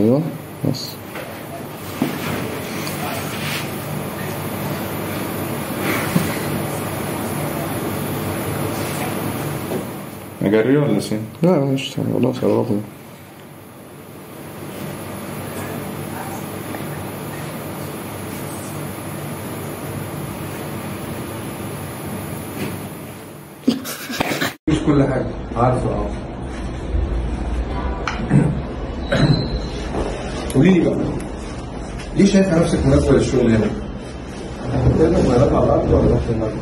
ايوه بس. اجري ولا سين؟ لا مش خلاص قربنا. مش كل حاجة عارفه. اه قولي لي بقى، ليه شايفه نفسك مناسبة للشغل هنا؟ احنا بنتكلم موبايلات على الارض ولا تحت المكتب؟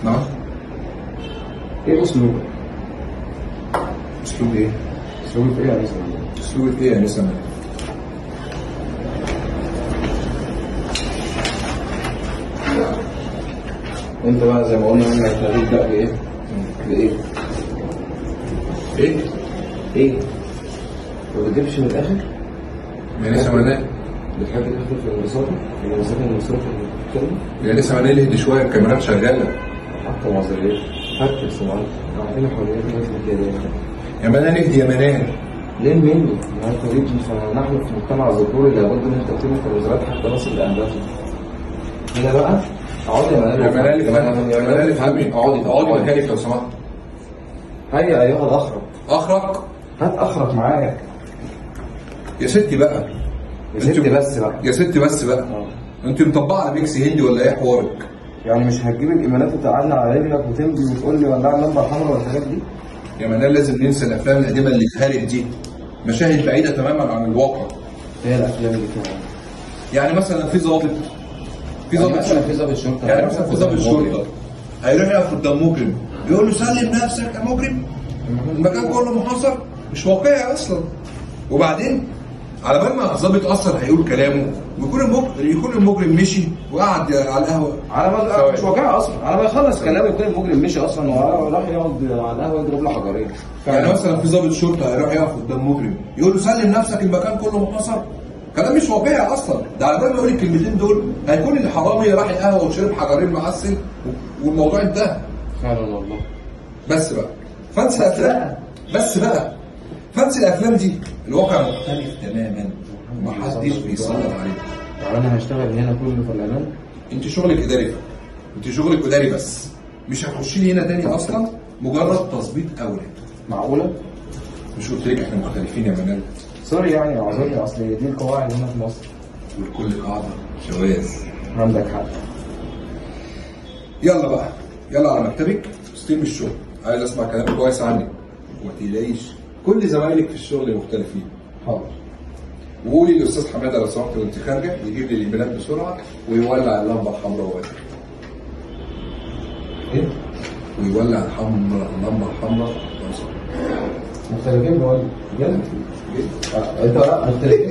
نعم. ايه اسلوبك؟ اسلوب ايه؟ اسلوبك ايه يا انسه؟ اسلوبك ايه يا انسه؟ انت بقى زي ما قلنا انت هتبدا بايه؟ بايه؟ ايه؟ ايه؟ ما بتجيبش من الاخر؟ يا انسه منال بتحب تدخل في الانبساطه؟ الانبساطه المصروفه اللي بتتكلم؟ يا انسه منال اهدي شوية، الكاميرات شغالة. حتى معذريه فركب سمعتك، اعطينا حريتنا مثل كده. يا منال اهدي يا منال. ليه مني؟ ما انت ريتني، فنحن في مجتمع ذكوري لابد من تقديم التنازلات حتى نصل لاهدافنا. هنا بقى اقعدي يا منال. يا منال يا منال افهمي، اقعدي اقعدي مكانك لو سمحت. هيا ايها الاخرق. اخرق؟ هات اخرق معاك. يا ستي بقى. يا ستي بس بقى. يا ستي بس بقى. انت مطبقه على mix هندي ولا ايه حوارك؟ يعني مش هتجيب الايميلات وتقعدنا على رجلك وتمضي وتقول لي ولع اللمبة الحمراء والحاجات دي؟ يا منال لازم ننسى الافلام القديمة اللي اتهرت دي، مشاهد بعيدة تماما عن الواقع. ايه الافلام اللي كده؟ يعني مثلا في ظابط، في ظابط مثلا في ظابط شرطه، يعني مثلا في ظابط شرطه هيروح يقف قدام مجرم يقول له سلم نفسك يا مجرم، المكان كله محاصر، مش واقعي اصلا. وبعدين على بال ما الظابط اصلا هيقول كلامه ويكون المجرم، المجرم مشي وقعد على القهوة، على ما مش واقعي اصلا، على ما يخلص كلامه يكون المجرم مشي اصلا وراح يقعد على القهوة يضرب له حجرين. يعني مثلا في ظابط شرطه هيروح يقف قدام مجرم يقول له سلم نفسك المكان كله محاصر، كلام مش واقعي اصلا. ده على بال ما يقول الكلمتين دول هيكون الحرامي راح القهوة وشرب حجرين معسل والموضوع انتهى. فعلا والله. بس بقى فانسى الافلام، بس بقى فانسى الافلام دي، الواقع مختلف تماما ومحدش بيسلط عليه. يعني انا هشتغل هنا كله في الاعلان؟ انت شغلك اداري، انت شغلك اداري بس، مش هتخشي لي هنا تاني اصلا، مجرد تظبيط اوراق. معقولة؟ مش قلت لك احنا مختلفين يا منال؟ sorry يعني اعذرني، اصل دي القواعد هنا في مصر. والكل قاعدة شواذ. عندك حق. يلا بقى، يلا على مكتبك استلمي الشغل، عايز اسمع كلام كويس عنك، وما تقلقيش كل زمايلك في الشغل مختلفين. حاضر. وقولي للاستاذ حمادة لو سمحت وانت خارجه يجيب لي الايميلات بسرعة ويولع اللمبة الحمراء وهو داخل. ايه؟ ويولع اللمبة الحمراء لو سمحت. مختلفين بقول بجد؟ جدا. انت مختلفين.